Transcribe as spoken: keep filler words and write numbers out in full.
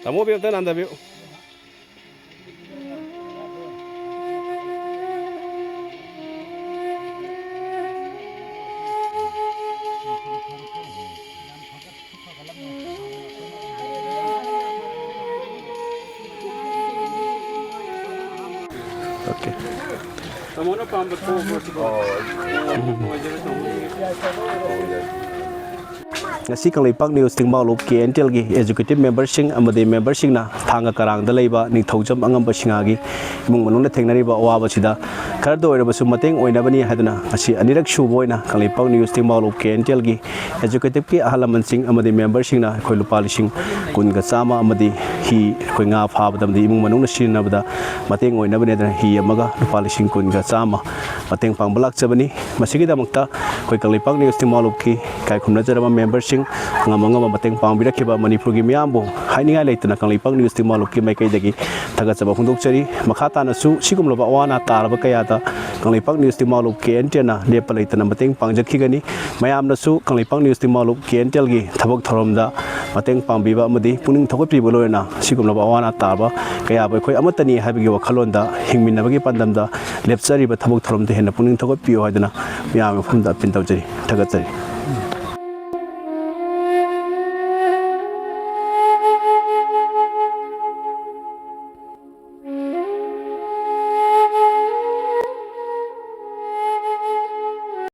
ꯇꯥꯃꯣ, ꯑꯝꯇ ꯅꯥꯟꯊꯕꯤꯌꯨ꯫ Okay. ꯇꯥꯃꯣꯅ ꯄꯥꯝꯕ ꯊꯣꯛꯑꯕ꯭ꯔꯣ ꯁꯤꯕꯣ? ꯑꯣ, ꯅꯨꯡꯉꯥꯏꯖꯔꯦ ꯇꯥꯃꯣ꯫ ꯉꯁꯤ ꯀꯪꯂꯩꯄꯥꯛ ꯅ꯭ꯌꯨꯁ ꯇꯤꯡꯕꯥ ꯂꯨꯞ ꯀꯦ ꯑꯦꯟ ꯇꯤ ꯑꯦꯜꯒꯤ ꯑꯦꯛꯖꯤꯀ꯭ꯌꯨꯇꯤꯚ ꯃꯦꯝꯕꯔꯁꯤꯡ ꯑꯃꯗꯤ ꯃꯦꯝꯕꯔꯁꯤꯡꯅ ꯊꯥꯡꯒ ꯀꯔꯥꯡꯗ ꯂꯩꯕ ꯅꯤꯡꯊꯧꯖꯝ ꯑꯉꯝꯕ ꯁꯤꯡꯍꯒꯤ ꯏꯃꯨꯡ ꯃꯅꯨꯡꯅ ꯊꯦꯡꯅꯔꯤꯕ ꯑꯋꯥꯕꯁꯤꯗ ꯈꯔꯗ ꯑꯣꯏꯔꯕꯁꯨ ꯃꯇꯦꯡ ꯑꯣꯏꯅꯕꯅꯤ ꯍꯥꯏꯗꯨꯅ ꯉꯁꯤ ꯑꯅꯤꯔꯛ ꯁꯨꯕ ꯑꯣꯏꯅ ꯀꯪꯂꯩꯄꯥꯛ ꯅ꯭ꯌꯨꯁ ꯇꯤꯡꯕꯥ ꯂꯨꯞ ꯀꯦ ꯑꯦꯟ ꯇꯤ ꯑꯦꯜꯒꯤ ꯑꯦꯛꯖꯤꯀ꯭ꯌꯨꯇꯤꯚꯀꯤ ꯑꯍꯜ ꯂꯃꯟꯁꯤꯡ ꯑꯃꯗꯤ ꯃꯦꯝꯕꯔꯁꯤꯡꯅ ꯑꯩꯈꯣꯏ ꯂꯨꯄꯥ ꯂꯤꯁꯤꯡ ꯀꯨꯟꯒ ꯆꯥꯝꯃ ꯑꯃꯗꯤ ꯍꯤ ꯑꯩꯈꯣꯏ ꯉꯥ ꯐꯥꯕꯗ ꯑꯃꯗꯤ ꯏꯃꯨꯡ ꯃꯅꯨꯡꯅ ꯁꯤꯖꯤꯟꯅꯕꯗ ꯃꯇꯦꯡ ꯑꯣꯏꯅꯕꯅꯦꯗꯅ ꯍꯤ ꯑꯃꯒ ꯂꯨꯄꯥ ꯂꯤꯁꯤꯡ ꯀꯨꯟꯒ ꯆꯥꯝꯃ ꯃꯇꯦꯡ ꯄꯥꯡꯕ ꯂꯥꯛꯆꯕꯅꯤ꯫ ꯃꯁꯤꯒꯤꯗꯃꯛꯇ ꯑꯩꯈꯣꯏ ꯀꯪꯂꯩꯄꯥꯛ ꯅ꯭ꯌꯨꯁ ꯇꯤꯡꯕꯥ ꯂꯨꯞꯀꯤ ꯏꯀꯥꯏ ꯈꯨꯝꯅꯖꯔꯕ ꯃꯦꯝꯕꯔꯁꯤꯡ ꯑꯉꯝ ꯑꯉꯝꯕ ꯃꯇꯦꯡ ꯄꯥꯡꯕꯤꯔꯛꯈꯤꯕ ꯃꯅꯤꯄꯨꯔꯒꯤ ꯃꯤꯌꯥꯝꯕꯨ ꯍꯥꯏꯅꯤꯡꯉꯥꯏ ꯂꯩꯇꯅ ꯀꯪꯂꯩꯄꯥꯛ ꯅ꯭ꯌꯨꯁ ꯇꯤꯡꯕꯥ ꯂꯨꯞꯀꯤ ꯃꯥꯏꯀꯩꯗꯒꯤ ꯊꯥꯒꯠꯆꯕ ꯐꯣꯡꯗꯣꯛꯆꯔꯤ꯫ ꯃꯈꯥ ꯇꯥꯅꯁꯨ ꯁꯤꯒꯨꯝꯂꯕ ꯑꯋꯥ ꯑꯅꯥ ꯇꯥꯔꯕ ꯀꯌꯥꯗ ꯀꯪꯂꯩꯄꯥꯛ ꯅ꯭ꯌꯨꯁ ꯇꯤꯡꯕꯥ ꯂꯨꯞ ꯀꯦ ꯑꯦꯟ ꯇꯤ ꯑꯦꯜꯅ ꯂꯦꯞꯄ ꯂꯩꯇꯅ ꯃꯇꯦꯡ ꯄꯥꯡꯖꯈꯤꯒꯅꯤ꯫ ꯃꯌꯥꯝꯅꯁꯨ ꯀꯪꯂꯩꯄꯥꯛ ꯅ꯭ꯌꯨꯁ ꯇꯤꯡꯕꯥ ꯂꯨꯞ ꯀꯦ ꯑꯦꯟ ꯇꯤ ꯑꯦꯜꯒꯤ ꯊꯕꯛ ꯊꯧꯔꯝꯗ ꯃꯇꯦꯡ ꯄꯥꯡꯕꯤꯕ ꯑꯃꯗꯤ ꯄꯨꯛꯅꯤꯡ ꯊꯧꯒꯠꯄꯤꯕ ꯂꯣꯏꯅꯅ ꯁꯤꯒꯨꯝꯂꯕ ꯑꯋꯥ ꯑꯅꯥ ꯇꯥꯕ ꯀꯌꯥꯕꯨ ꯑꯩꯈꯣꯏ ꯑꯃꯠꯇꯅꯤ ꯍꯥꯏꯕꯒꯤ ꯋꯥꯈꯜꯂꯣꯟꯗ ꯍꯤꯡꯃꯤꯟꯅꯕꯒꯤ ꯄꯥꯟꯗꯝꯗ ꯂꯦꯞꯆꯔꯤꯕ ꯊꯕꯛ ꯊꯧꯔꯝꯗ ꯍꯦꯟꯅ ꯄꯨꯛꯅꯤꯡ ꯊꯧꯒꯠꯄꯤꯌꯨ ꯍꯥꯏꯗꯨꯅ ꯃꯤꯌꯥꯝꯒꯤ ꯃꯐꯝꯗ ꯑꯄꯤꯜ ꯇꯧꯖꯔꯤ꯫ ꯊꯥꯒꯠꯆꯔꯤ꯫